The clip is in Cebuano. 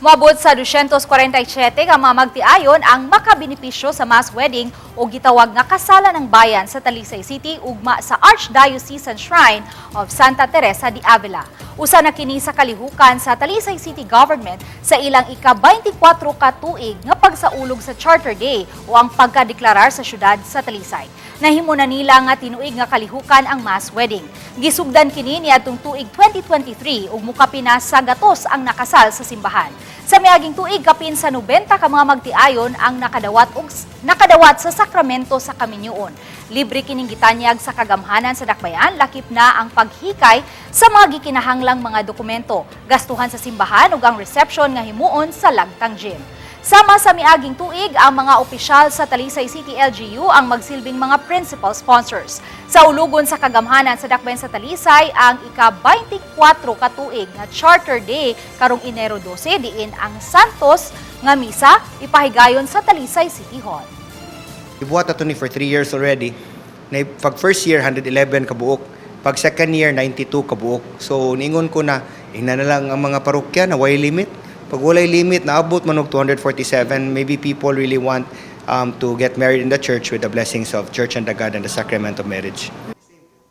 Moabot sa 247 ka mga magtiayon ang makabenepisyo sa mass wedding o gitawag nga kasalan ng bayan sa Talisay City ugma sa Archdiocesan Shrine of Santa Teresa de Avila. Usa na kini sa kalihukan sa Talisay City Government sa ilang ika-24 ka tuig nga pagsaulog sa Charter Day o ang pagkadeklarar sa syudad sa Talisay. Nahimo na nila nga tinuig nga kalihukan ang mass wedding. Gisugdan kini niadtong tuig 2023 ug mukapin na sa gatos ang nakasal sa simbahan. Sa miaging tuig, kapin sa 90 ka mga magtiayon ang nakadawat sa sakramento sa kaminyoon. Libre kining gitanyag sa kagamhanan sa dakbayan, lakip na ang paghikay sa mga gikinahanglang mga dokumento, gastuhan sa simbahan ug ang reception nga himuon sa Lagtang Gym. Sama sa miaging tuig, ang mga opisyal sa Talisay City LGU ang magsilbing mga principal sponsors. Sa ulugon sa kagamhanan sa dakbayan sa Talisay, ang ika-24 ka tuig nga Charter Day karong Enero 12, diin ang Santos nga misa ipahigayon sa Talisay City Hall. Ibuhat na to ni for 3 years already. Na pag first year, 111 kabuok. Pag second year, 92 kabuok. So ningon ko na, ingna na lang ang mga parokya na way limit. Pag walay limit, naabot man og 247. Maybe people really want to get married in the church with the blessings of church and the God and the sacrament of marriage.